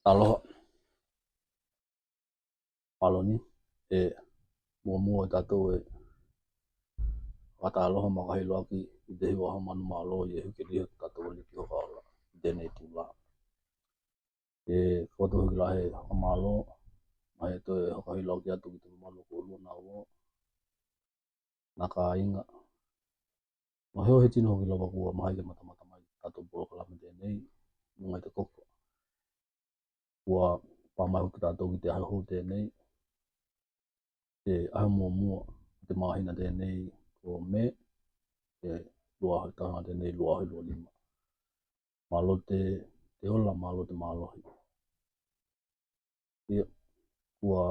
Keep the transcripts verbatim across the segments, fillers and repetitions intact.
Aloha. Mālō ni, e, muamua e tātou e fakatalofa mo fakafeʻiloaki i te hiva manumālō i e hiki lea tātou o liki hoka ola i tēnei tūlā. E, kua tau hiki lahi e fakamālō, mo e toe fakafeʻiloaki atu ki te mamalu ko ʻolua nā ua. Nā kāiga. Mo e ohe tino hoki lava kua maʻa ke matamata mai tātou polokalame tēnei, luga i te koko. Kua pā mai hoki tātou ki te ʻaho tēnei, te ʻaho muamua, te māhina tēnei, ko Mē, te lua ʻaho taha tēnei, lua ʻaho lua lima. Mālō te, te ola, mālō te mālohi. Ia, kua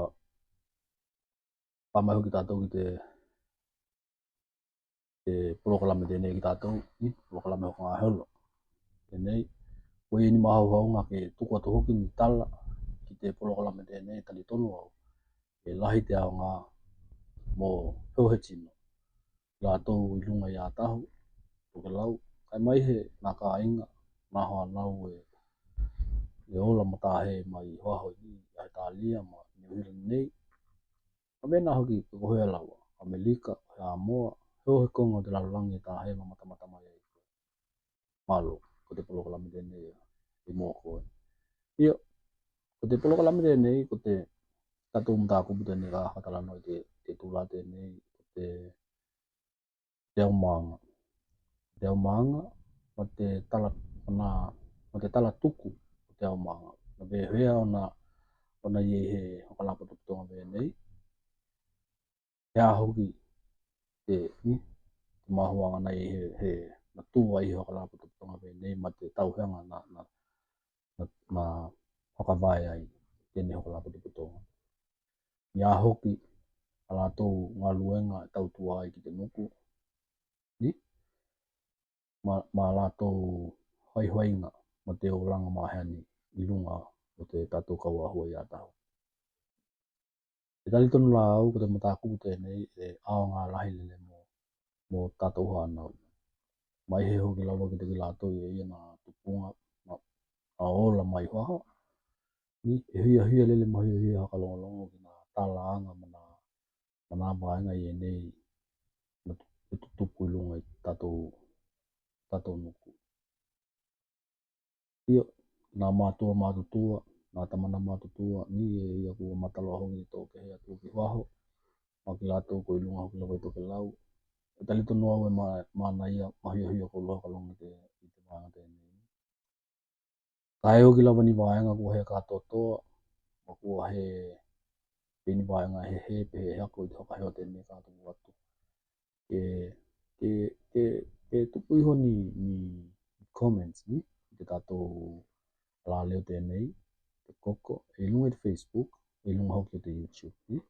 pā mai hoki tātou ki te, te polokalame tēnei ki tātou, ni, polokalame hoka ngaholo. Tēnei, kua ʻi ai ni mahauhauga ke tuku atu hoki ni tala ki te polokalame tēnei, talitonu au e lahi te aoga mo e ohe tino. Lātou i luga i Atahu, Tokelau, kae mai he nā kāiga, nā hoa nau e, e ola mo tahe mai hoaho i Australia mo New Zealand nei. Ka mea nā hoki ko e ohe lava, Amelika, Samoa, he ohe koga o te lalolagi e tahe mo matamata mai ai. Mālō, ko te polokalame tēnei ia, i mua koe. Ia, ko te polokalame tēnei, ko te tātou matākupu tēnei ka fakatalanoa i te, te tūlā tēnei, ko te, te aumāga. Te aumāga, mo te tala, mo nā, mo te tala tuku o te aumāga. Nā pehē ona, ona ʻi ai he hokalā potopotoga pēnei. He aha hoki te, ni, te mahuaga nā ʻi ai he, he, nā tuʻu ai he hokalā potopotoga pēnei mo te tauheaga nā, nā, nā, nā fakavae ai tēnei hokalā potopotoga. Ia hoki a lātou galuega e tautua ai ki te nuku. Ni, mo, mo lātou hoihoiga mo te olaga maheni i luga o te tātou kauohua i Atahu. E talitonu lā au ko te matākupu tēnei e aoga lahi lele mo, mo tātou hanau. Mai he hoki lava ki te ki lātou i ʻaia nā tupuga, nā, nā ola mai hoaho. Ni, e hiahia lele mo hiahia fakalogologo ki nā talaaga mo nā, mo nā vaega ʻi ʻenei, nā tu-, e tutupu i luga i tātou, tātou nuku. Ia, nā mātua mātutua, nā tamana mātutua, ni e ia kua mataloa hoki tō kehe atu ki hoaho, mo ki lātou ko i luga hoki lava i Tokelau. E talitonu au e ma-, manaia, mo hiahia koulua fakalogo i te, i te vaega tēnei. Kae ʻoua ke lava ni vaega kua he kātoatoa, mo kua he, pe ni vaega he he, pe he hako i te hoka heo tēnei ka tuku atu. Ke, ke, ke, ke tupu iho ni, ni comments, ni, i te tātou lāleo tēnei, te koko, e luga i te Facebook, e luga hoki o te YouTube, ni.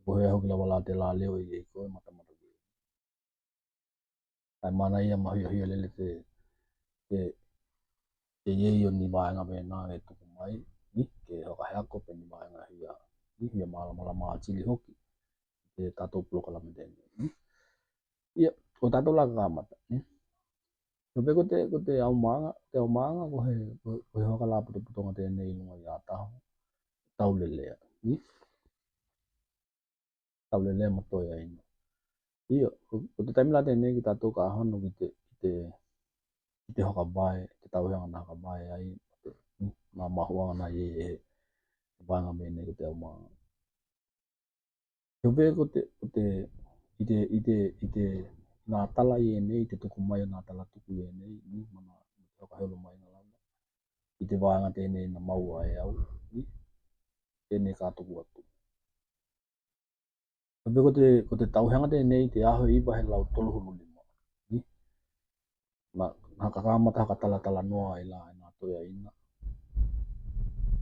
Ko he hoki lava lā te lāleo i, i ko e matamata ki. Kae manaia mo hiahia lele te, te, te ʻi ai o ni vaega pēnā e tuku mai, ni, ke hoka he ako pe ni vaega hia, ni, hia malamalama atili hoki, te tātou polokalame tēnei, ni. Ia, ko tātou lā ka kamata, ni. Ko pe ko te, ko te aumāga, te aumāga ko he, ko, ko he hokalā potopotoga tēnei i luga i Atahu, taulelea, ni. Taulelea mo toeaina. Ia, ko, ko te taimi lā tēnei ki tātou ka hano ki te, ki te, ki te hoka vae, te tauheaga nā hoka vae ai, te, nā mahuaga nā ʻi ai e, e vaega pēnei ko te aumāga. He pe ko te, ko te, i te, i te, i te, nā tala ʻi ʻenei, i te tuku mai o nā tala tuku ʻi ʻenei, ni, mo nā, mo te hoka holo mai na lava. I te vaega tēnei na maua e au, ni, tēnei ka tuku atu. He pe ko te, ko te tauheaga tēnei te ʻaho e iva he lau tolu hulu lima. Ni? Na, na ka kamata hoka talatalanoa ai lā e nā toeaina.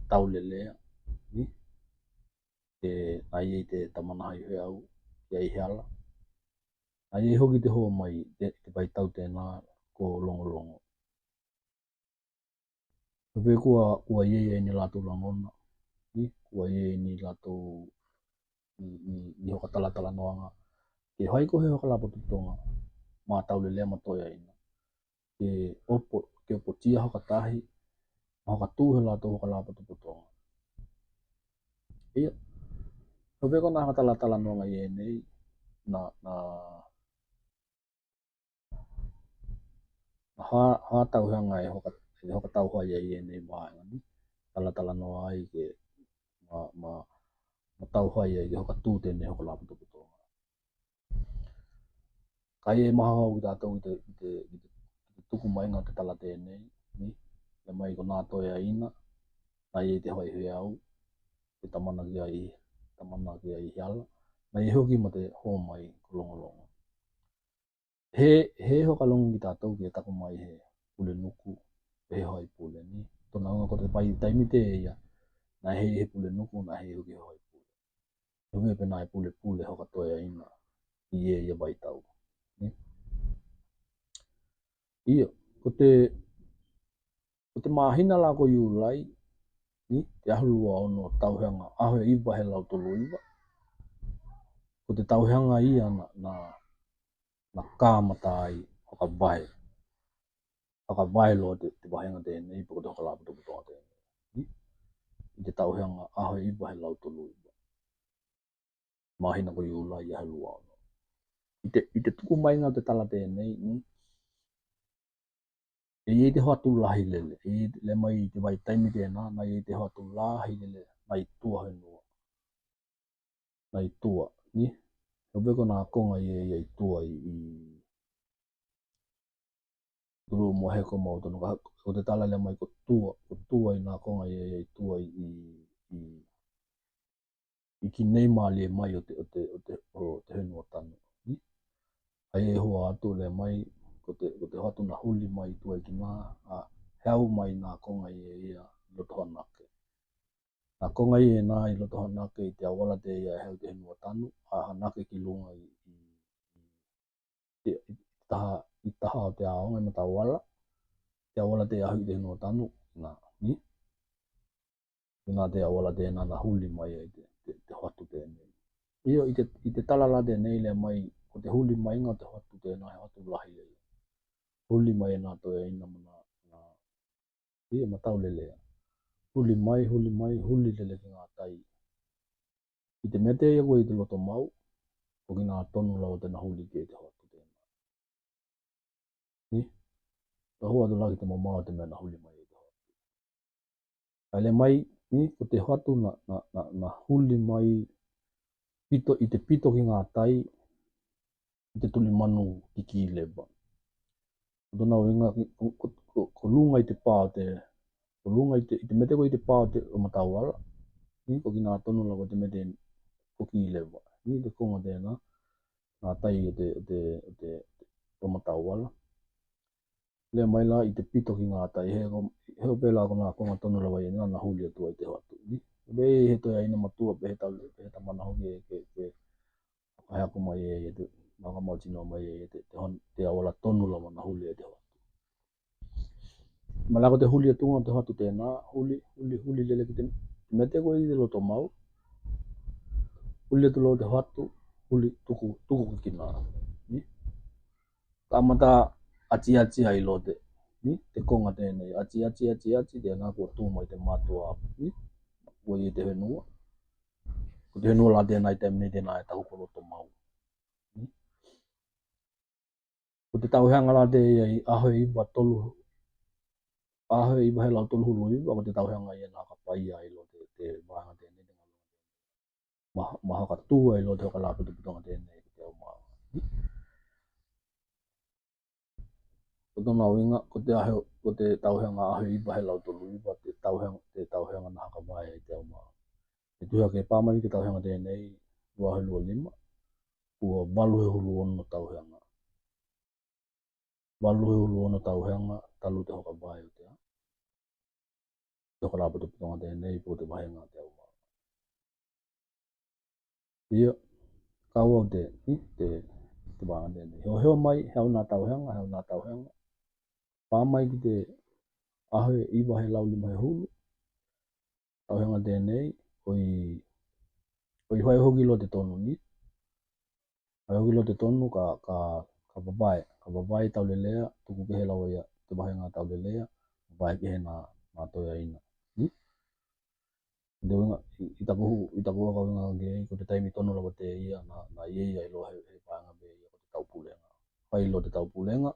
Taulelea. Ni? Te, nā ʻi ai te tamana hai he au, ʻi ai he ala. Nā ʻi ai hoki te hoa mai, te, te vaitau tēnā ko Logologo. He pe kua, kua ʻi ai ni lātou lagona, ni, kua ʻi ai ni lātou, ni, ni, ni hoka talatalanoaga. Ke hai ko he hokalā potopotoga, mo taulelea mo toeaina. Ke opo, ke opotia hoka tahi, mo hoka tū he lātou hokalā potopotoga. Ia. Ko pē ko na hanga talatalanoa ngai ē nei, na, na, na ha, ha tauheanga e hoka, e hoka tauhai ai ē nei maenga ni. Talatalanoa ai ke, ma, ma, ma tauhai ai ke hoka tū tēnei hoka lāputoputonga. Ka e maha hau ki tātou i te, i te, i te, i te tuku mai nga te tala tēnei, ni, e mai ko nā toe aina, nā i te hoai he au, te tamana ki ai, tamana ki ai hiala, nā i hoki ma te hō mai ko longolongo. He, he hoka longo ki tātou ki e taku mai he pule nuku, he hoai pule ni. Tona nga ko te pai taimi te ia, nā he, he pule nuku, nā he hoki hoai pule. He mea pē nā e pule pule hoka toe aina, i e ia vai tau. Ni? Ia, ko te, ko te māhina la ko Iulai, ni, te aho lua ono tauheanga, aho e iva he lau tolu iva. Ko te tauheanga ia na, na, na kamata ai, hoka vai. Hoka vai lo te, te vahenga tēnei, po ko te hoka lāputoputonga tēnei. Ni? I te tauheanga, aho e iva he lau tolu iva. Māhina ko Iulai ia he lua ono. I te, i te tuku mai nga te tala tēnei, ni? E i te hoatu lahi lele, e i te le mai i te vai taimi tēnā, nā i te hoatu lahi lele, nā i tua he nua. Nā i tua, ni? Ko pē ko nā konga i e, i e i tua i, i, tulu mo he ko mau tonu, ka, ko te tala le mai ko tua, ko tua i nā konga i e, i e i tua i, i, i, i ki nei mālie mai o te, o te, o te, o te henua tanu. Ni? Ai e hoa atu le mai, ko te, ko te hoatu na huli mai tua i ki nā, a, he au mai nā konga i e ia loto hanake. Nā konga i e nā i loto hanake i te auala te ia he au te henua tanu, a hanake ki lunga i, i, i, i taha, i taha o te aonga i matauala, te auala te ahu i te henua tanu, nā, ni? Nā te auala tēnā na huli mai ai te, te, te hoatu tēnei. Io, i te, i te tala la tēnei le mai, ko te huli mai nga te hoatu tēnā, he hoatu lahi ai. Huli mai e nā toe aina ma nā, nā, ia matau lelea. Huli mai, huli mai, huli lele ki ngā tai. I te mea te ia kua i te loto mau, ko ki nā tonu lau te na huli ki te hoatu tēnā. Ni? Ka hua atu la ki te mamau te mea na huli mai i te hoatu. Ai le mai, ni, ko te hoatu na, na, na, na huli mai pito, i te pito ki ngā tai, i te tuli manu ki ki leva. Ko tona uinga, ko, ko, ko, ko lunga i te pā o te, ko lunga i te, i te mea te ko i te pā o te o matauala, ni, ko ki nā tonu la ko te mea te ko ki leva. Ni te konga tēnā, nā tai o te, o te, o te, o matauala. Le mai la i te pito ki ngā tai, he ko, he o pē la ko nā konga tonu lava i nā, na huli atu ai te hoatu, ni. Pe he toe aina matua, pe he tau, pe he tamana hoki e ke, ke, he ako mai e, e te, maka mau tino mai e, te, te hon, te auala tonu lava na huli e te hoatu. Ma la ko te huli atu nga te hoatu tēnā, huli, huli, huli lele ki te, te mea te ko i te loto mau. Huli atu lo te hoatu, huli tuku, tuku ki nā. Ni? Kamata ati ati ai lo te, ni? Te konga tēnei, ati, ati, ati, ati, tēnā kua tū mai te matua, ni? Kua i te henua. Ko te henua la tēnā i te mea tēnā e taku ko loto mau. Ni? Ko te tauheanga la te ia i aho e iva tolu, aho e iva he lau tolu hulu iva, ko te tauheanga ia na ka pai ai lo te, te vahenga tēnei, te ngalo. Ma, ma haka tū ai lo te hoka lāputoputonga tēnei, ko te au mā. Ko tona uinga, ko te aho, ko te tauheanga aho e iva he lau tolu iva, te tauheanga, te tauheanga na haka vai ai te au mā. E tuha ke pā mai ki te tauheanga tēnei, lua he lua lima, kua valu he hulu ono tauheanga. Valu he hulu ono tauheanga, talu te hoka vai o te a. Te hoka lāputoputonga tēnei, po te vahenga te au mā. Ia, kau au te, i, te, te vahenga tēnei. Heo, heo mai, he au nā tauheanga, he au nā tauheanga. Pā mai ki te aho e iva he lau lima he hulu. Tauheanga tēnei, oi, oi hoai hoki lo te tonu ni. Hoai hoki lo te tonu ka, ka, ka vavai, ka vavai taulelea, tuku ke he lau ia, te vahenga taulelea, vavai ke he nā, nā toe aina. Ni? Te uinga, i, i taku, i taku ʻuhinga ki ai, ko te taimi tonu lava te ia, naʻa, naʻa ia ia ʻiloa he, he vaega pē ia ko te taupulenga. Fai ʻiloa te taupulenga,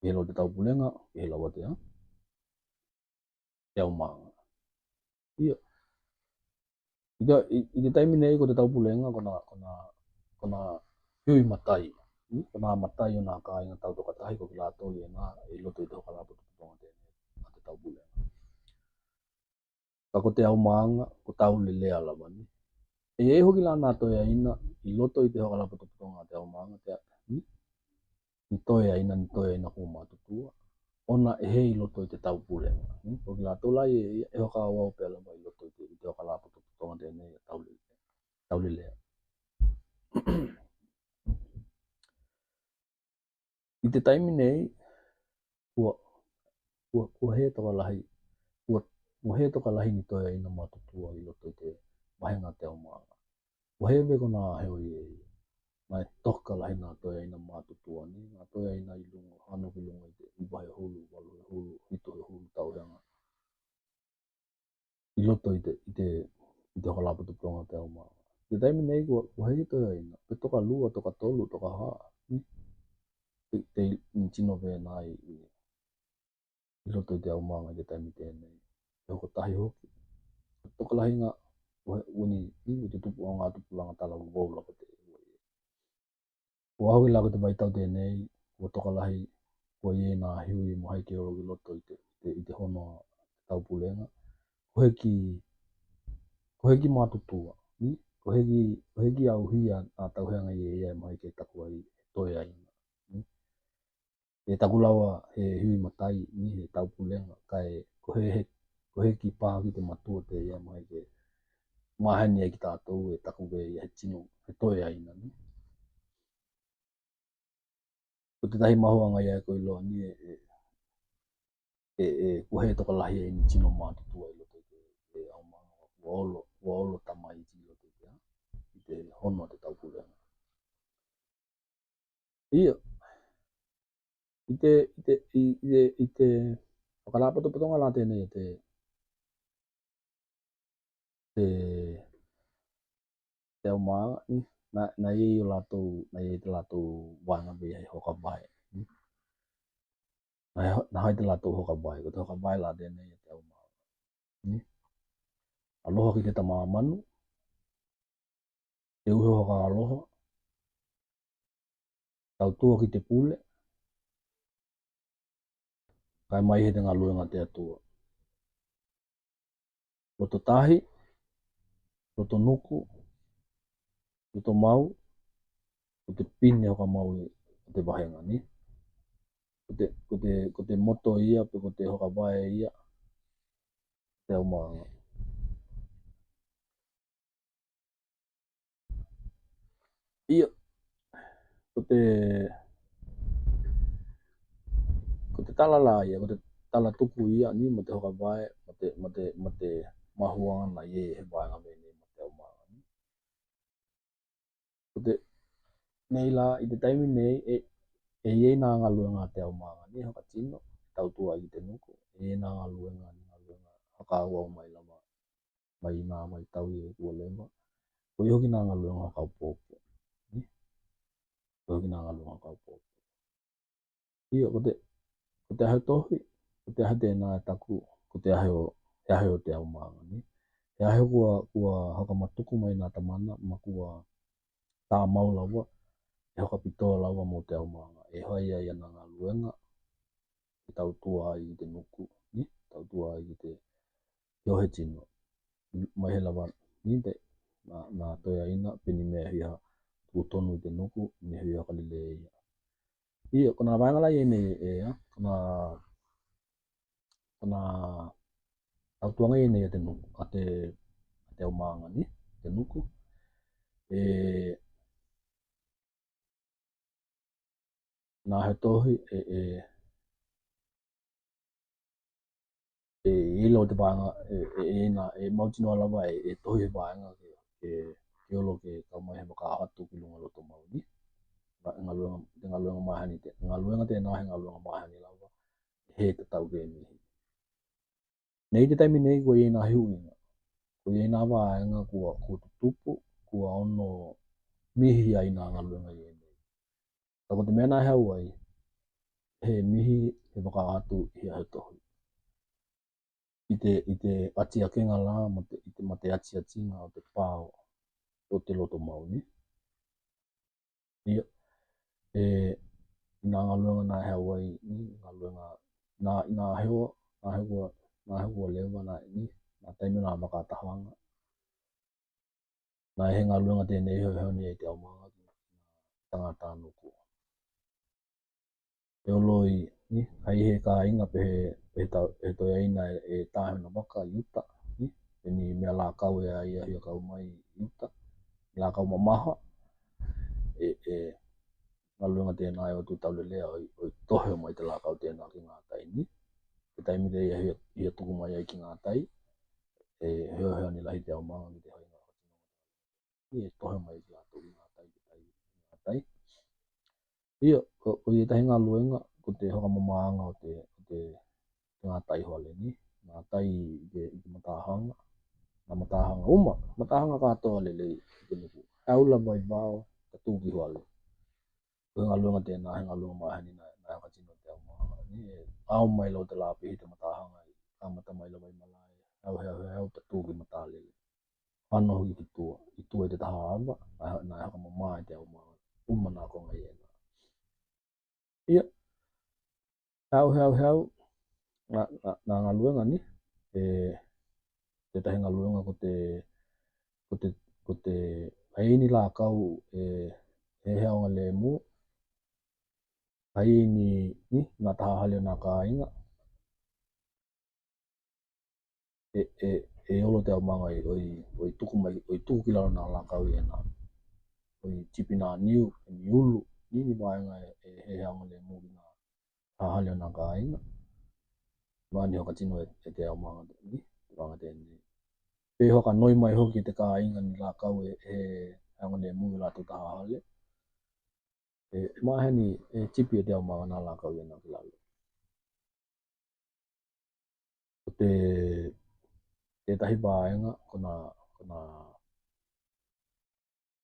ʻi he ʻiloa te taupulenga, ʻi he lava te, a? Te au maʻanga. Ia. I te, i, i te taimi nei ko te taupulenga, ko na, ko na, ko na hui matai. Hmm? Ko na matai ʻo na kāinga tau tokatahi ko kinautolu ia naʻe ʻi loto ʻi te hokalapo tuputonga teʻene, a te taupulenga. Ka ko te au maʻanga, ko Taulelea lava ni. ʻE ʻi ai hoki la na toeaina, ʻi loto ʻi te hokalapo tuputonga te au maʻanga, te, hmm? Ni toeaina, ni toeaina kuo matutua. ʻO na ʻe ʻi loto ʻi te taupulenga. Hmm? Ko kinautolu ia, ia, ʻe hoka au pē lava ʻi loto ʻi te, ʻi te hokalapo tuputonga teʻene ia Taulelea. Taulelea. ʻI te taimi nei, kua, kua, kua he tokolahi, kua, kua he tokolahi ni toeaina matutua ʻi loto ʻi te vahenga te au maʻanga. Kua he pē ko na he ʻo ia. Naʻe tokolahi na toeaina matutua ni, na toeaina ʻi luga, hano ki luga ʻi te, ʻi vahe hulu, valu he hulu, hitu he hulu tau he anga. ʻI loto ʻi te, ʻi te, ʻi te hokalapo tuputonga te au maʻanga. Te taimi nei kua, kua he toeaina, pe toka lua, toka tolu, toka hā. Ni, te, te, ni tino pē na ʻi, ʻi, ʻi loto ʻi te au maʻanga ʻi te taimi teʻene. ʻE hoko tahi hoki. Tokolahi nga, ʻua, ʻua ni, ni, ʻua te tupu anga tupulanga tala vau lava te, ʻua ia. Kua hoki la ko te vaitau teʻene, kua tokolahi, kua ʻi ai na hui mo hai ke olo ki loto ʻi te, ʻi te, ʻi te hono taupulenga. Ko heki, ko heki matutua, ni? Ko heki, ko heki au hia na tau he anga ia ia mo hai ke taku ai, toeaina, ni? ʻE taku lava he hui matai, ni he taupulenga, kae ko he, he, ko heki pā ki te matua te ia mo hai ke mahani ai ki tatou ʻe taku pē ia he tino, he toeaina, ni? Ko te tahi mahuʻanga ia ko ʻiloa ni ʻe, ʻe, ʻe, ʻe, kua he tokolahi ʻe ni tino matutua ʻi loto ʻi te, ʻi te au maʻanga kua olo, kua olo tamaiti ʻi loto ʻi te, ʻi te hono te taupulenga. Ia. ʻI te, ʻi te, ʻi, ʻi te, ʻi te, hokalapo tuputonga la teʻene ʻi te, te, te au maʻanga, ni, na, na ʻi ai ʻo latou, na ʻi ai te latou vaega pē ia he hokavae, ni. Na, na hai te latou hokavae, ko te hokavae la teʻene ia te au maʻanga, ni. Aloha ki te tama manu, te uhi hoka aloha, tautua ki te pule, kae mai he te galuega te Atua. Loto tahi, loto nuku, loto mau, ko te pine hoka mau ʻi, ʻo te vahenga ni. Ko te, ko te, ko te moto ia, pe ko te hokavae ia, te au maʻanga. Ia, ko te, ko te tala la ia, ko te tala tuku ia ni mo te hokavae, mo te, mo te, mo te mahuʻanga na ʻi he vaega nei mo te au maʻanga ni. Ko te, nei la, ʻi te taimi nei, ʻe, ʻe ʻi ai na galuega te au maʻanga ni, hoka tino, tautua ai ki te nuku, ʻe ʻi ai na galuega ni, galuega, haka au au mai lava, mai na, mai tau ia kua leva. Ko ia hoki na galuega haka popo. Ni? Ko ia hoki na galuega haka popo. Ia, ko te, ko te ahe tohi, ko te ahe tena e taku, ko te ahe ʻo, he ahe ʻo te au maʻanga ni. He ahe kua, kua haka matuku mai na tamana, ma kua tamau lava, ʻe haka pito lava mo te au maʻanga. ʻE hai ai ana galuega, ʻe tautua ai ki te nuku, ni? Tautua ai ki te, ʻi ʻo he tino. Mai he lava, ni te, na, na toeaina, pe ni meʻa hia, tuku tonu ʻi te nuku, ni hia ka lele ia. Ia, ko na vaega la ia nei, ʻe, a, ko na, ko na, tautuaga ia nei a te nuku, a te, a te au maʻanga ni, te nuku. ʻE, na he tohi, ʻe, ʻe, ʻe, ʻilo te vaega, ʻe, ʻe, ʻe, na, ʻe mautinoa lava, ʻe, ʻe tohi he vaega ke, ke, ke olo ke kau mai he vakaʻaho atu ki luga loto mau ni. Ga-, galuega, te galuega mahani te, galuega tena he galuega mahani lava, he tatau ke mihi. Nei te taimi nei ko ia ina hiuinga. Ko ia ina vaenga kua, kua tutupu, kua ono mihi ai na galuega ia nei. Ka ko te mea na hau ai, he mihi, he vaka atu ia he tohi. I te, i te atiakega la, ma te, i te, ma te atiatiga o te pao, o te loto mau ni. Ia, e, ina galuega na hau ai, ni, galuega, na, na hewa, na hewa, na hewa leva na, ni, na taimi na makatahaga. Na he galuega tenei he, he ni ai te aomaga, tagata nuku. E oloi, ni, ai he kāiga pe he, pe he tau, he toeaina e, e tahe na vaka i uta, ni, pe ni mea lakau e ai a hia kau mai i uta, lakau mamaha, e, e, galuega tena e o tu taulelea o, o tohe mai te lakau tena ki gatai ni. Te taimi te ia hia, hia tuku mai ai ki gatai, e, hea, hea ni lahi te aomaga ki te hoiga. Ia tohe mai ki latou ki gatai, ki tai, ki gatai. Ia, o, o ia tahi galuega, ko te hokamamaga o te, o te, te gatai hale ni. Gatai i te, i te matahaga. Na matahaga uma, matahaga katoa lelei i te nuku. Aula vai vao, ka tuki hale. Ko he galuega tena, he galuega mahani na, na haka tino te aomaga. Ni, e, ao mai lau te lapi i te matahaga, ka mata mai lau vai malai. Au he, au he, au ta tuki mata lelei. Ano hoki ki tua, i tua i te taha ava, na, na haka mama i te aomaga. Uma na ko ngai ena. Ia, hau, hau, hau, na, na, na galuega ni, e, te tahi galuega ko te, ko te, ko te, ai ni lakau, e, e he aoga lemu, ai ni, ni, na taha hale na kāiga, e, e, e olo te aomaga i, oi, oi tuku mai, oi tuku ki lalo na lakau i ena. Oi tipi na niu, e ni ulu, ni ni vaenga e, e, he aoga lemu ki na hahale o na kāiga. Mani hoka tino e, e te aomaga ni, te vaga teni. Pe hoka noi mai hoki te kāiga ni lakau e, e aoga lemu ki latou ta hahale. E, e mahani, e tipi e te aomaga na lakau i ena ki lalo. Ko te, te tahi vaenga, ko na, ko na,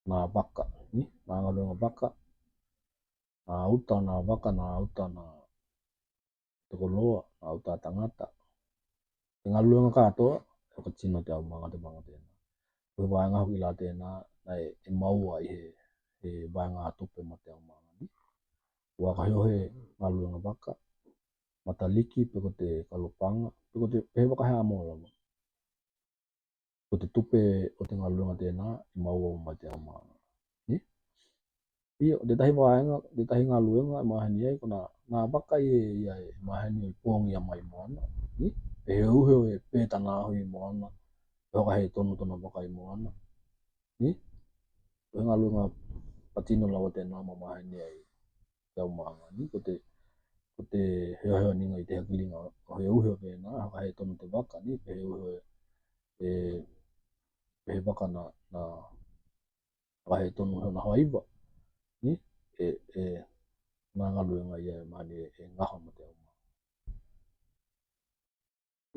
na vaka, ni, na galuega vaka, na uta na vaka, na uta na te koloa, na uta tagata. Te galuega katoa, e ka tino te aomaga te vaga tena. Ko he vaenga hoki la tena, na e, e maua i he, he vaega tupe ma te aomaga ni. Ua ka hio he galuega vaka, mataliki, pe ko te kalopaga, pe ko te, pe he vaka he amo lava. Ko te tupe o te galuega tena, e maua ma te aomaga. Ni? Ia, o te tahi vaega, te tahi galuega, e mahani ai, ko na, na vaka ia, ia e mahani o i pongi a mai moana. Ni? Pe he uhe o e pe tana aho i moana, pe hoka he tonu tona vaka i moana. Ni? Ko he galuega patino lava tena ma mahani ai te aomaga ni, ko te, ko te heoheo niga i te hakiliga o he uhe o pena, haka he tonu te vaka ni, pe he uhe e, pe he vaka na, na, haka he tonu hona hoaiva ni, e, e, na galuega ia e mani e, e gaho ma te aomaga.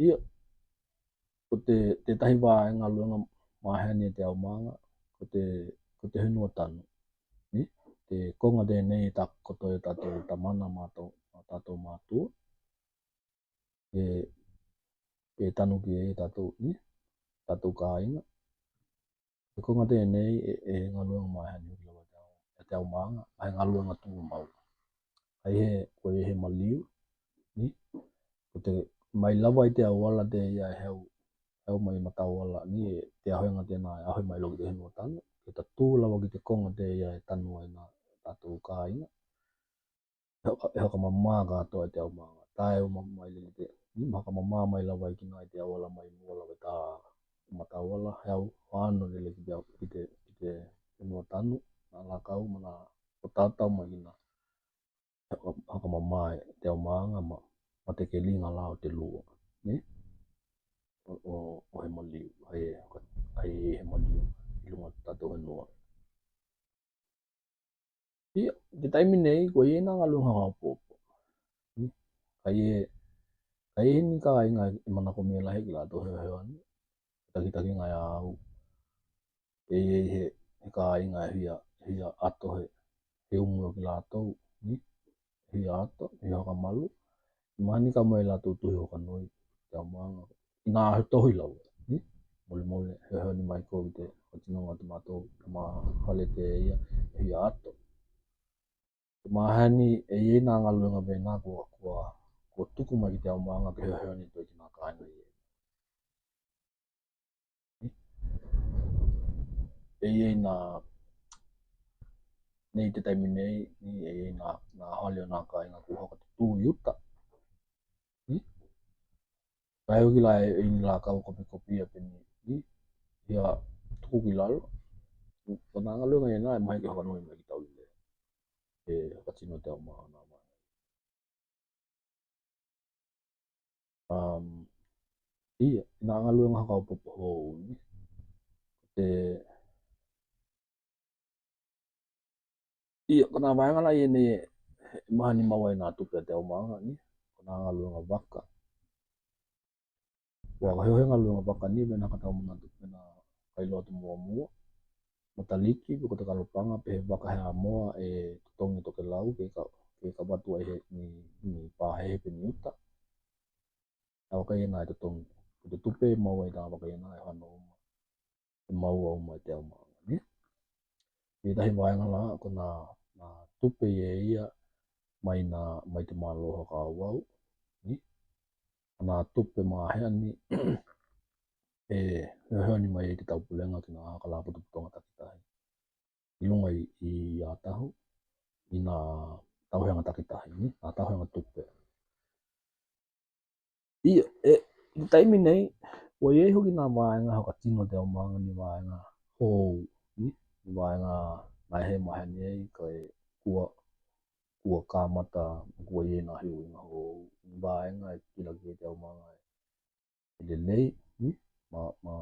Ia, ko te, te tahi vaega galuega mahani e te aomaga, ko te, ko te henua tanu. Ni? Te koga tenei e takoto e tatou tamana ma to, ma tatou matua. E, e tanu ki e tatou, ni? Tatou kāiga. Te koga tenei e, e galuega mahani hoki lava te ao, e te aomaga, ai galuega tumau. Ai he, ko e he maliu, ni? Ko te mai lava i te auala te ia e heu, heu mai ma tauala, ni e te ahoega tena e aho mai loki te henua tanu, ke tatu lava ki te koga te ia e tanu ai na tatou kāiga. E hoka, e hoka mama katoa e te aomaga. Tae uma mai lele te, ni ma hoka mama mai lava i kina i te auala mai mua lava i ta, ma tauala, he au, ano lele ki te, ki te, ki te henua tanu, na lakau, ma na o tatau mai kina. E hoka, hoka mama e te aomaga ma, ma te keliga la o te lua. Ni? O, o, o he maliu, ai, ai he maliu, i luga tatou henua. Ia, te taimi nei, ko ia na galuega haka opoopo. Hmm? Kai e, ʻAi heni kāinga e manako mea lahi ki lātou heoheo ni. Takitakiʻanga ia au. ʻE ʻi ai he, he kāinga e hia, hia ʻato he, he umu ki lātou, ni? Hia ʻato, hia haka malu. Mahani ka mai lātou tuhi hoka nui, Teumaʻanga. Inā he tohi lau, ni? Molemole, heoheo ni mai ko te, ko tino ngā te mātou, te mā hale te ia, hia ʻato. Mahani, ʻe ʻi ai nā galuega pē nā kua, kua, kua tuku mai ki Teumaʻanga ke heoheo ni toi ki nā kāinga ia. ʻE ʻi ai nā, nei te taimi nei, ni ʻe ʻi ai nā, nā hale o nā kāinga kua haka tutū i uta. Ni? Kae ʻoki la e, ʻi ni la kau kopikopia pē ni, ni? Ia tuku ki lalo. Ko nā galuega ia nā, ʻe mahaki haka nui mai ki taulele. E, haka tino Teumaʻanga mai. Um, ia, nā galuega haka ʻopoʻopo hou ni. Te, ia, ko nā vaega la ia nei, e, mahani maua e nā tupe a Teumaʻanga ni. Ko nā galuega vaka. Ua ka heoheo galuega vaka ni, pē nā ka tau manatu, pē nā kai lotu muamua. Mataliki, pe ko te kalopaga, pe he vaka he ʻamoa, e totogi tokelau, ke ka, ke ka vatu ai he, ni, ni pāhehe pe ni uta. Nā vaka ia nā e totogi. Ko te tupe, maua i tā vaka ia nā e hano uma. E maua uma e Teumaʻanga, ni? ʻI tahi vaega la, ko nā, nā tupe ia ia, mai nā, mai te mālō haka auau, ni? Nā tupe mahea ni, e, heoheo ni mai ai te taupulega ki nā kalapotopotoga takitahi. ʻI luga i, i ʻatahu, i nā tauheaga takitahi, ni, nā tauheaga tupe. Ia, e, i te taimi nei, ua ʻi ai hoki nā vaega haka tino Teumaʻanga ni vaega hou, ni, ni vaega nā he mahani ai, ka e kua, kua kamata, kua ʻi ai nā hiuiga hou, ni vaega e kila ki Teumaʻanga e lelei, ni, ma, ma,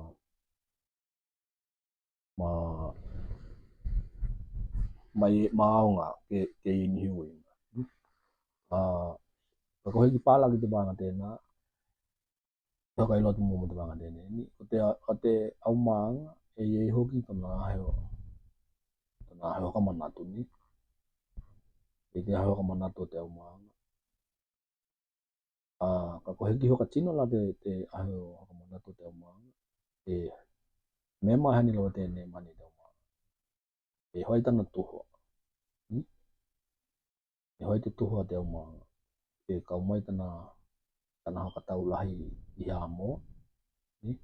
ma, mai, ma aoga ke, ke ʻi ai ni hiuiga. A, ka ko hiki pala ki te vaega tēnā, ka kai lotu mo te vaega tēnā, ni, ko te, ko te ʻaumāga, ʻe ʻi ai hoki tōna heo, tōna heo haka manatu ni. ʻE te heo haka manatu o te ʻaumāga. A, ka ko hiki haka tino la te, te heo haka manatu o te ʻaumāga. E, mea mahani lava tēnei mahani te ʻaumāga. E hoʻi tana tuha. Hmm? E hoʻi te tuha te ʻaumāga. E kau mai tana, tana haka tau lahi i ʻamoa. Hmm?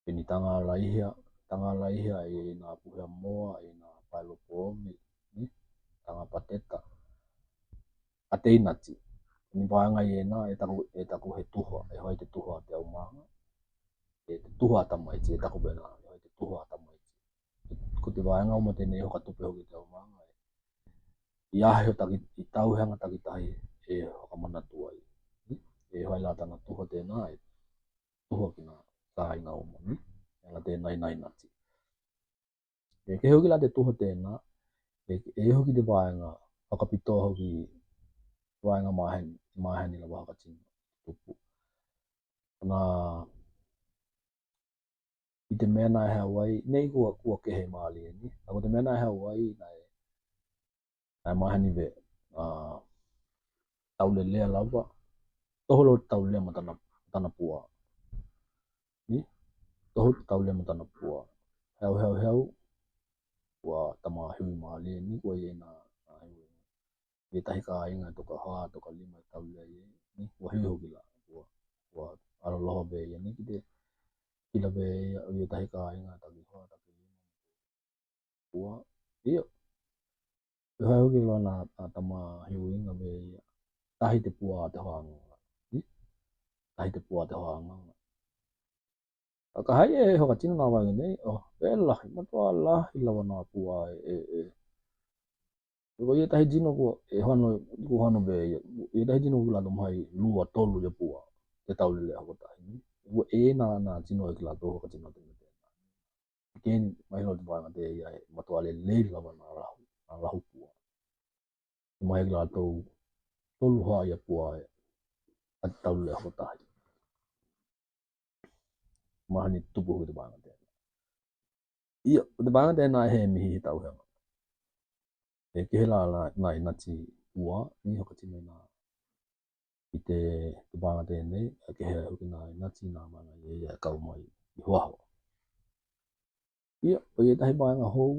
Peni tangalaihia, tangalaihia i nā puhea moa, i nā paelo povi, ni, tanga pateta. A te inati. Ni vaega ia nā, e taku, e taku he tuha, e hoʻi te tuha te ʻaumāga. E te tuha a tamaiti, e taku pē nā, e hoʻi te tuha a tamaiti. Ko te vaega uma tēnei hoka tupe hoki te ʻaumāga. I ʻaho taki, i tauheaga takitahi, e haka manatu ai. E hoʻi la tana tuha tēnā, e tuha ki nā kāiga uma, ni? E la tēnā i nā inati. E kehe hoki la te tuha tēnā, e, e hoki te vaega, fakapitoa hoki vaega maheni, maheni lava haka tino, tupu. Nā, i te mea nā e hau ai, nei kua, kua kehe mālie ni. A ko te mea nā e hau ai, nā e, nā e maheni vē, a, taulelea lava, toho lo taulelea ma tana, tana pua. Ni? Toho taulelea ma tana pua. Heu, heu, heu, ua tama hui mālie ni, kua ʻi ai nā, nā hui. ʻI tahi kāiga toka hā, toka lima e taulelea ia, ni, ua hiu hoki la, ua, ua ʻaloloa pē ia, ni, ki te, kila pē ia, ʻi tahi kāiga, taki hā, taki lima, ua, ia. Pehē hoki la nā, nā tama hiuiga pē ia, tahi te pua te hoaga, ni, tahi te pua te hoaga. Ka, ka hai e hoka tino nā vaega nei, oh, e lahi, matuā lahi lava nā pua e, e, e. Ko ia tahi tino kua, e hano, kua hano pē ia, ia tahi tino kua la to mai lua tolu ia pua, te taulelea hoka tahi. Kua e nā, nā tino e ki la to hoka tino te mete. Ke ni, mai lo te vaega te ia e, matuā lelei lava nā lahu, nā lahu pua. Mai ki la to, tolu hā ia pua e, ʻa e taulea hoko tahi. Mahani tupu ʻi te vaega tēnā. ʻIo, ʻo te vaega tēnā ʻe hē mihi he tauheaga. ʻE kehe la la nā ʻinati ua, ni hoko tino nā ʻi te, te vaega tēnei, ʻe kehe hoki nā ʻinati nā vaega ia ʻe kau mai ʻi hoaho. ʻIo, ʻo ia tahi vaega hou,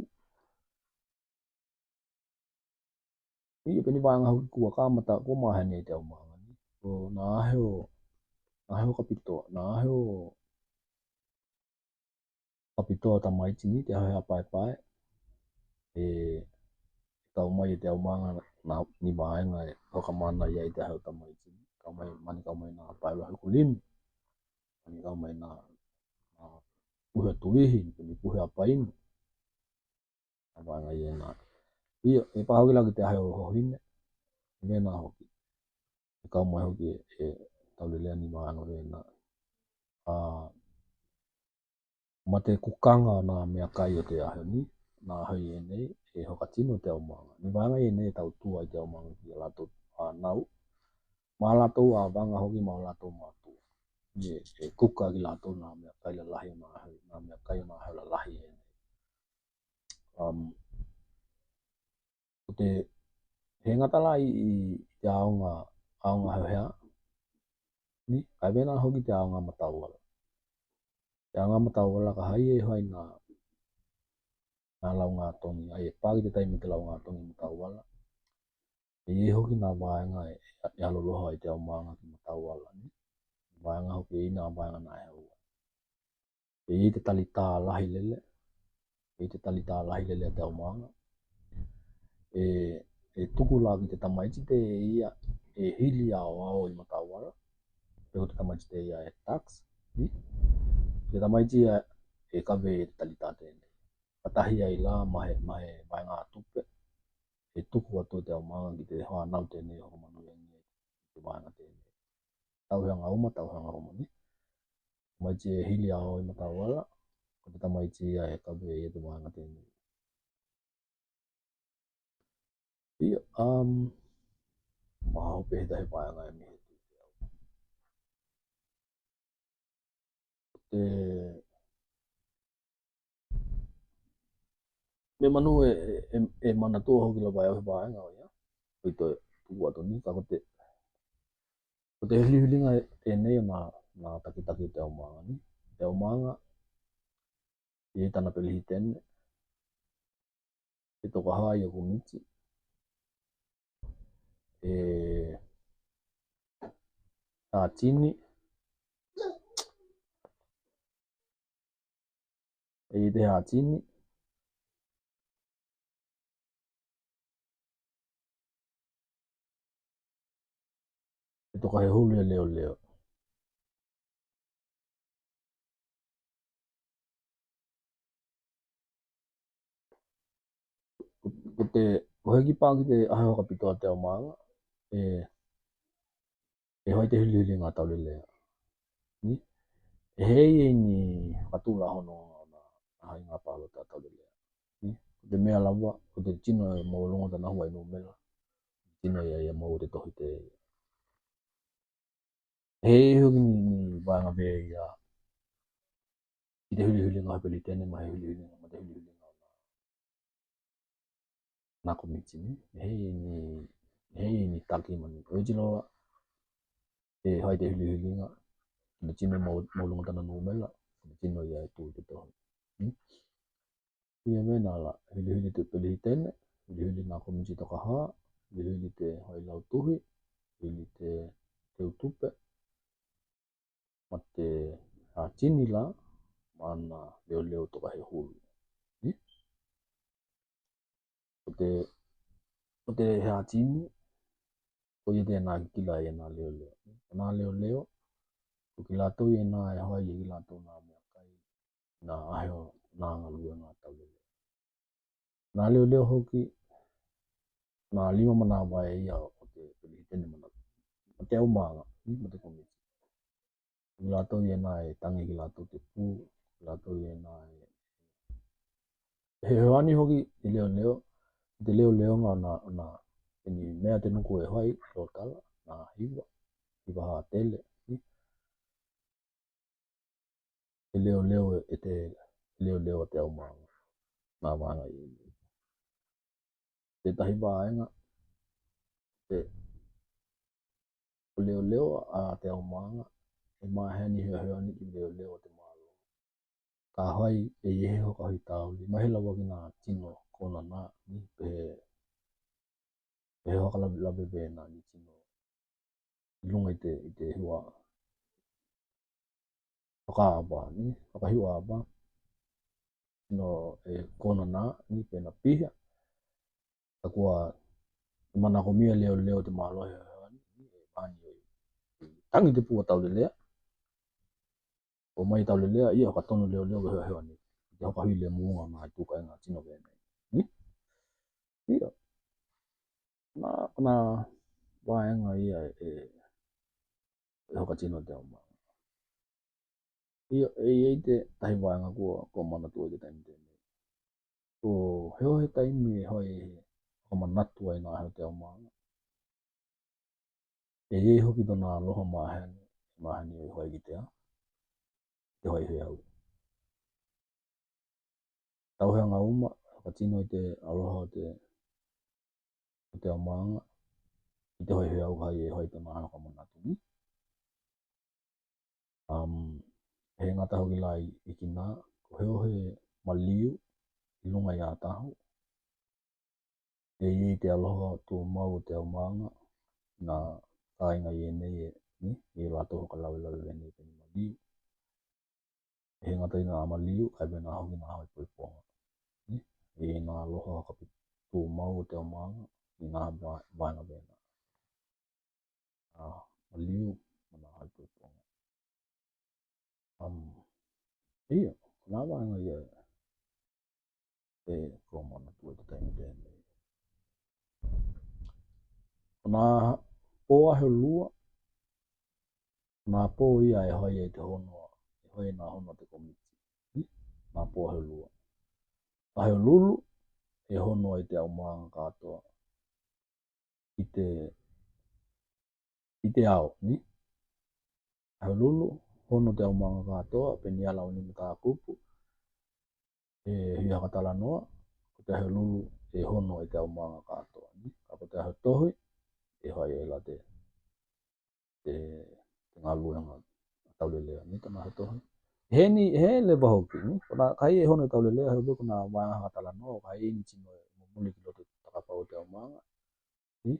ʻIo, peni vaega hou kua kamata, kua mahani ʻi te au maʻanga ni. ʻO nā heo, nā heo kapitoa, nā heo kapitoa tamaiti ni, te heo paepae. ʻE kau mai ʻi te au maʻanga nā, ni vaega ʻe hoka mana ia ʻi te heo tamaiti ni. Kau mai, mani kau mai nā pae lahi ʻoku limi. Mani kau mai nā, nā puhe tuihi, peni puhe apaini. ʻA vaega ia nā. ʻIo, ʻe pahoki lagi te ahe ʻo hohine. ʻE mena hoki. ʻE kau mai hoki ʻe taulelea ni vaega ʻe nā. ʻA, ma te kukanga nā meʻakai ʻo te ahe ni, nā ahe ʻi ʻenei, ʻe hoka tino te au maʻanga. Ni vaega ʻi ʻenei ʻe tau tua ʻi te au maʻanga ki a latou ʻa nau. Ma latou ʻa vanga hoki ma latou mātua. ʻE, ʻe kuka ki latou nā meʻakai lalahi nā ahe, nā meʻakai nā ahe lalahi ʻi ʻenei. Um, ʻo te, he ngata la ʻi, ʻi te aonga, aonga hea, ni, ʻa e vena hoki te aonga matauala. Te aonga matauala ka hai ʻe hai nā, nā launga tongi, ʻa e paki te taimi te launga tongi matauala. ʻE hoki nā vaega ʻe, ʻe aloloha ʻi te au maʻanga ki matauala, ni. Vaega hoki ʻe nā vaega nā hea ua. ʻE ʻi te talitā lahi lele, ʻe ʻi te talitā lahi lele ʻa te au maʻanga. ʻE, ʻe tuku la ki te tamaiti te ia, ʻe hili aoao ʻi matauala, pe ko te tamaiti te ia ʻe tax, ni? Te tamaiti ia ʻe kave ʻi te talitā tēnei. Ka tahi ai la ma he, ma he vaega tupe, ʻe tuku atu te au maʻanga ki te hoa nau tēnei hoko manu ia ni te vaega tēnei. Tauheaga uma, tauheaga uma ni. Tamaiti ʻe hili aoao ʻi matauala, ko te tamaiti ia ʻe kave ia te vaega tēnei. ʻIo, um, ma hope he tahi vaega ʻe mihi tu te au. Te, me manu e, e, e, e manatua hoki la vae o he vaega ʻo ia. Ko i toe tuku atu ni, ka ko te, ko te hilihiliga ʻe nei ʻo nā, nā takitaki te au maʻanga ni. Te au maʻanga, ʻe tana pelihitene. ʻE toka hai ʻa komiti. ʻE hatini. ʻE te hatini. ʻE toka he hulu ʻe leoleo. Ko, ko te, ko he kiʻi paki te ahe hoka pito ʻa te au maʻanga, ʻe, ʻe hoai te hilihiliga taulelea. Ni? ʻE hei ʻe ni fakatula hono na, na hai ngā pālota taulelea. Ni? Ko te meʻa lava, ko te tino e mau longo tana hua i numela. Tino ia ia mau te tohi te. He hoki ni, ni vaega pē ia. I te hilihiliga he pelihitene ma he hilihiliga, ma te hilihiliga. Nā komiti ni, he ni, he ni taki mani. ʻOi tino, ʻe hai te hilihiliga. Ko te tino mau, mau longo tana numela. Ko te tino ia e tū te tohi. Hmm? Ia me nā la, hilihili te pelihitene, hilihili nā komiti toka hā, hilihili te hai lautuhi, hilihili te, te utupe, ma te hatini la, ma nā leoleo toka he hulu. Ni? Ko te, ko te hatini, ko ia te nā kikila ia nā leoleo. Nā leoleo, ko ki lātou ia nā e hai ia ki lātou nā meʻakai, nā ahe o nā galuega taulelea. Nā leoleo hoki, nā lima manava ia o te pelihitene mana. Ma te au maʻanga, ni ma te komiti. Ki lātou ia nā e tangi ki lātou te pū, ki lātou ia nā e. He hoani hoki i leoleo, te leoleo ngā nā, nā, eni mea te nuku e hai, lo tala, nā hiva. Ki vaha tele, ni? E leoleo e te, e leoleo te au maaga. Nā vaega ia. Te tahi vaega, te, ko leoleo a te au maaga, e maheni heoheo ni ki leoleo te mālō. Ka hai e iehe hoka hui tauli, mahe lava ki nā tino konana, ni? Pe, pe hoka lave, lave vena ni tino. I luga i te, i te hua. Hoka ava, ni? Hoka hua ava. No, e konana, ni? Pe na piha. Ka kua, e manakomia leoleo te mālō heoheo ni, ni? E mani, e tangi te pua taulelea. O mai taulelea, ia hoka tonu leoleo ke heoheo ni. Te hoka hui le muga na i tuka e ngā tino vena. Ni? Ia. Nā, nā vaega ia e, e hoka tino te au maaga. Ia, e, e i te tahi vaega kua, kua manatua i te taimi tēnei. Ko heohe taimi e hoi e hoka manatu ai nā heo te au maaga. E, e hoki tona aloha maheni, maheni e hoi ki te a, te hoi he au. Tau he anga uma, hoka tino i te aloha o te, o te au maaga, i te hoi he au hai e hoi tona hoka manatu ni. Um, he ngata hoki la i, i kina, ko heohe maliu, i luga i a tahu. E i te aloha tumau o te au maaga, nā kāiga i enei e, ni? E latou hoka lave lave vene pe ni maliu. He ngata i nā maliu, kai vena hoki nā hoi poiponga. Ni? E nā aloha hoka pi tumau o te au maaga, i nā va, vaega vena. A, maliu, ma nā hoi poiponga. Um, ia, nā vaega ia e, e kua manatua i te taimi tēnei. Ko nā pō ahe o lua, ko nā pō ia e hoi e te hono, e hoi nā hono te komiti. Ni? Nā pō ahe o lua. Ahe o lulu, e hono e te au maaga kātoa. I te, i te ao, ni? Ahe o lulu, hono te au maaga kātoa, pe ni ala o ni mata kupu, e hia haka talanoa, ko te ahe o lulu, e hono e te au maaga kātoa, ni? Ka ko te ahe o tohi, e hoi e la te, te, te galuega taulelea, ni? Tona ahe o tohi. He ni, he leva hoki, ni? Ko nā kai e hono e taulelea, he ko nā vaega haka talanoa, kai ni tino e momoli ki loto takapau o te au maaga. Ni?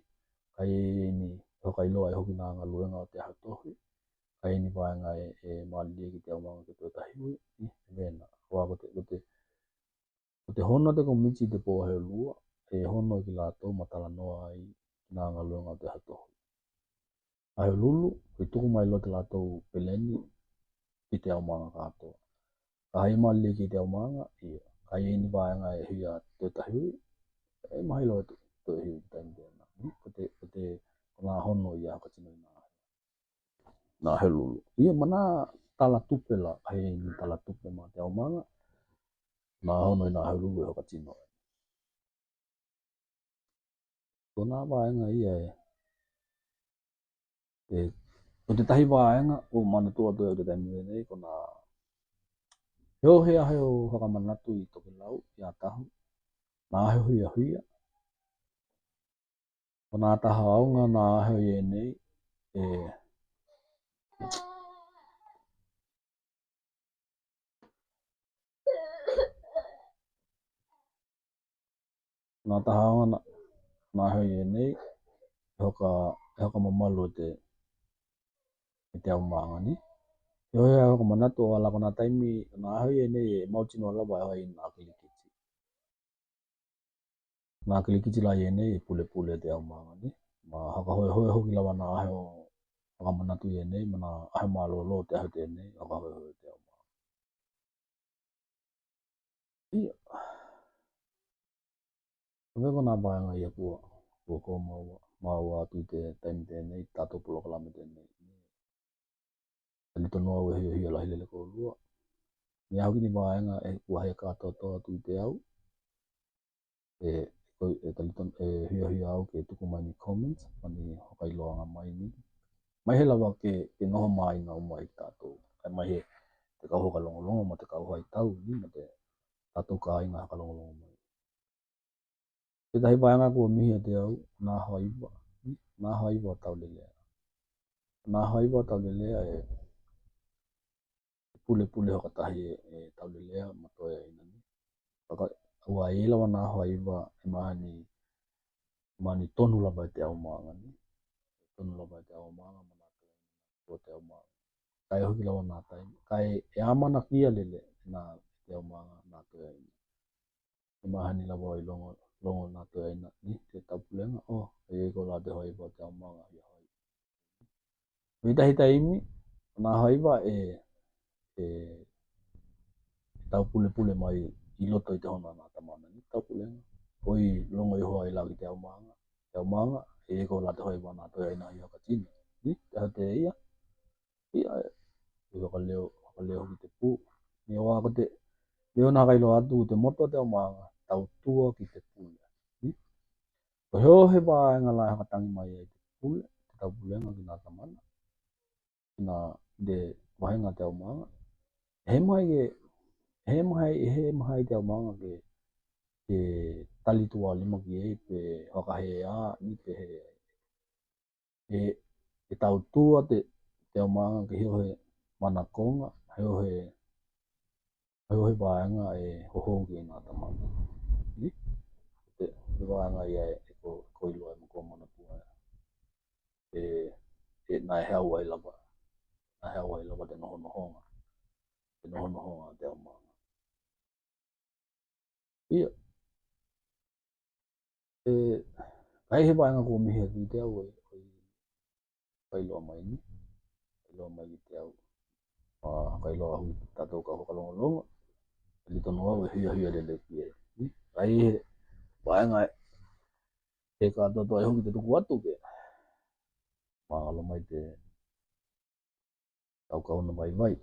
Kai ni, hoka iloa e hoki nā galuega o te ahe o tohi. Kai ni vaega e, e malie ki te au maaga ke toe tahi ui, ni? Vena, kua ko te, ko te, ko te hono te komiti te pō ahe o lua, e hono ki latou ma talanoa ai ki nā galuega o te ahe o tohi. Ahe o lulu, e tuku mai loa te latou peleni ki te au maaga kātoa. Ka hai malie ki te au maaga, ia. Kai ni vaega e hia toe tahi ui, e mahalo e toe, toe hia i te taimi tēnā. Ni? Ko te, ko te, ko nā hono ia hoka tino i nā, nā ahe o lulu. Ia ma nā tala tupe la, kai ni tala tupe ma te au maaga, nā hono i nā ahe o lulu e hoka tino. Ko nā vaega ia e, e, ko te tahi vaega, o manatua atu e o te taimi nei, ko nā heohe ahe o haka manatu i tokelau, i a tahu, nā ahe o hia hia. Ko nā taha aoga nā ahe o i enei, e, nā taha aoga nā, nā ahe o i enei, e hoka, e hoka mamalu o te, e te au maaga ni. E hoi e hoka manatu o ala ko nā taimi, nā ahe o i enei, e mau tino lava e hoi nā kilikiti. Nā kilikiti la i enei, e pulepule te au maaga ni. Ma haka hoehoe hoki lava nā ahe o haka manatu i enei, ma nā ahe mālōlō te ahe o te enei, haka hoehoe te au maaga. Ia. Ko nā vaega ia kua, kua ko maua, maua atu i te taimi tēnei, tātou polokalame tēnei. Talitonu au e hia hia lahi lele koulua. Ia hoki ni vaega e kua he kātoatoa atu i te au. E, ko, e talitonu, e hia hia au ke tuku mai ni comments, ma ni hoka iloaga mai ni. mai he lava ke, ke noho mai na uma i tatou. Kae mai he te kau haka longolongo, ma te kau haitau, ni ma te tatou kāinga haka longolongo mai. Te tahi vaenga kua mihi a te au, na hoiva, na hoiva taulelea. Na hoiva taulelea e, e pulepule hokatahi e, e taulelea ma toe aina ni. Kaka, ua e lava na hoiva e mahani, mahani tonu lava e te au maanga ni. Tonu lava e te au maanga, ma na toe aina te au maanga. Kae hoki lava na tai. Kae e amanakia lele na te au maanga na toe aina. E mahani lava o i longo, longo na toe aina ni te taupulenga, o, e ko la te hoiva te au maanga ia hoi. Me tahi taimi, na hoiva e, e, taupulepule mai i loto i te hona na tamana ni taupulenga. O i longo i hoa i lagi te au maanga. Te au maanga, e ko la te hoiva na toe aina ia ka tini. Ni, te ha te ia. Ia, e, e whakaleo, whakaleo ki te pū. Ni o ako te, me ona kai lo atu te moto te au maanga, tautua ki te pū. Ni? Ko he o he vaenga la hakatangi mai ai te pule, te taupulenga ki na tamana. Ki na te vaenga te au maanga. He mai ke, he mai, he mai te au maanga ke, ke tali tua lima ki ei pe haka he a, ni pe he e, e tautua te, te au maanga ke he o he manakonga, he o he, he o he vaenga e hoho ki na tamana. Ni? Te, te vaenga ia e ko, ko iloa e mako mana pua. E, e na e hau ai lava, na e hau ai lava te noho nohonga, te noho nohonga te au maanga. Ia. E, kai he vaenga kua mihi atu i te au, e, e, kai loa mai ni. Kai loa mai i te au. A, kai loa ahu tatou kau haka longolongo. Li tono au e hia hia lele ki e. Ni, kai he vaenga e. E ka toto ai hoki te tuku atu ke. Mālō mai te tau kauna vaivai.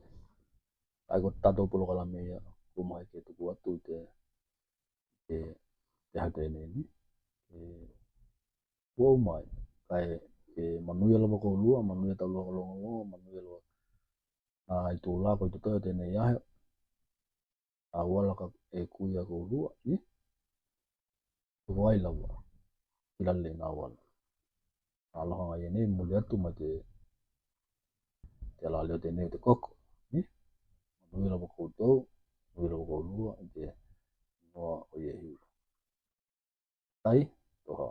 Ai ko tatou polokalame ia, ko mai ke tuku atu te, te, te hau te nei ni. E, ua mai, kai, e, manuia lava koulua, manuia tau longo longo, manuia lava. Na i tū la ko i te toi te nei ahe. A ua laka e kuia koulua, ni? Ko ai lava, i lale na wala. Aloha ngai e nei, muli atu mai te, te ala leo te nei te koko, ni? Manuia lava koutou, manuia lava koulua, i te noa o Iehiu. Tai, toha.